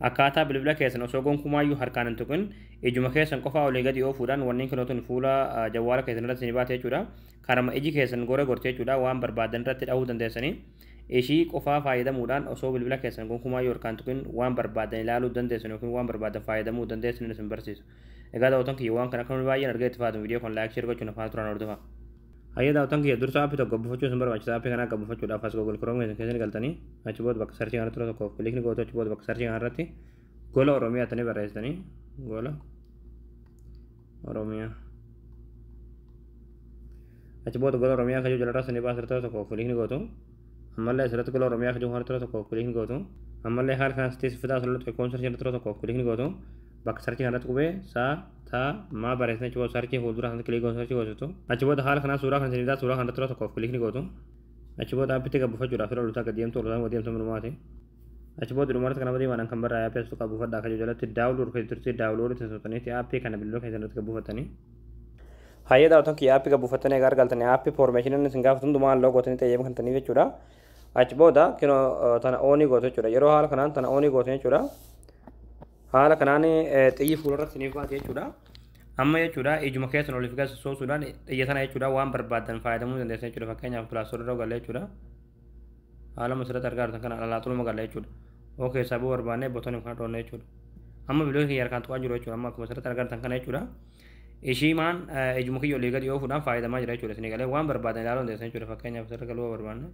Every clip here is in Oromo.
Akkaataa bilbila keessan osoo gonkumaayyuu harkaan hin tuqin ijuma keessan qofaa olii gadi oofuudhaan wanni kun fuula jawwaala keessan irratti isin baate jechuudha. Karama iji keessan gore gorte jechuudha, waan barbaadan irratti dhahuu dandeessanii. Ishii qofaa fayyadamuudhaan osoo bilbila keessan gonkumaayyuu harkaan tuqin waan barbaadan ilaaluu dandeessan yookiin waan barbaadan fayyadamuu dandeessan isin barsiisa. Egaa daawwatan kiyya, waan kana akka baay'een argee itti fayyadamu, viidiyoo kun like, share gochuun afaan turan hordofa. Hayyee daawwatan kiyya, dursa aappii tokko buufachuu isin barbaachisa. Aappii kana akka buufachuudhaaf as Google Chrome keessan keessa galtanii, achi booda bakka search kanatti yeroo tokkoof click gootu. Achi booda bakka search kanarratti Gola Oromiyaa tanii barreessitanii, Gola Oromiyaa. Achi booda Gola Oromiyaa kajuu jalarraa sanii baasa, yeroo tokkoof click gootu. Ammallee asirratti Gola Oromiyaa kajuu yeroo tokkoof click gootu. Ammallee haala kanaan sitti fidaa, asirratti tokkoon search yeroo tokkoof click gootu. Bakka search kanarratti qubee saa taa maa barreessanii, achi booda search fuuldura kanatti click gootu, search gootu. Achi booda haala kanaan suuraa kan isin fidaa, suuraa kanarratti yeroo tokkoof click gootu. Achi booda aappitti gabbufachuudhaaf yeroo olutaa gad deemtu, olutaa gad deemtu minumaati. Achi booda dhumarratti kana deemaan kan barraa'e aappii as tuqaa buufadhaa kan jalatti download kan turte, download itti tuqxaniiti aappii kana bilbila keessan irratti gabbuufattanii. Hayyee daawwatan kiyya, aappii gabbuufattanii egaa argaltanii, aappii permission isin gaafatu hundumaa allow gootanii xayyeema kan taniif jechuudha. Achi booda kinoo tana on gootu jechuudha. Yeroo haala kanaan tana on gootu jechuudha. Haala kanaan xiyyi fuuldarratti isiniif baate jechuudha. Amma jechuudha, ijuma keessan oliif gad sosoosuudhaan xiyya sana jechuudha waan barbaadan fayyadamuu dandeessan jechuudha. Fakkeenyaaf, Play Store irra galee jechuudha. Haala asirratti argaa jirtan kana alaaxuluma gala jechuudha. Oo keessaa bu'uu barbaanne button kana dhoonne jechuudha. Amma bilbila kiyya harkaan tuqaa jiru jechuudha. Amma akkuma asirratti argaa jirtan kana jechuudha. Ishii maan ijuma kiyya olii gadi oofuudhaan fayyadamaa jira jechuudha. Isinii galee waan barbaadan ilaaluu dandeessan jechuudha. Fakkeenyaaf, asirra galuu barbaanne.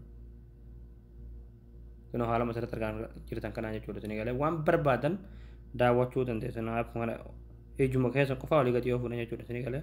Kunoo haala asirratti argaa jirtan kanaa jechuudha. Isinii galee waan barbaadan daawwachuu dandeessan. Akkuma kana ijuma keessa qofaa olii gadi oofuudhaan jechuudha. Isinii galee.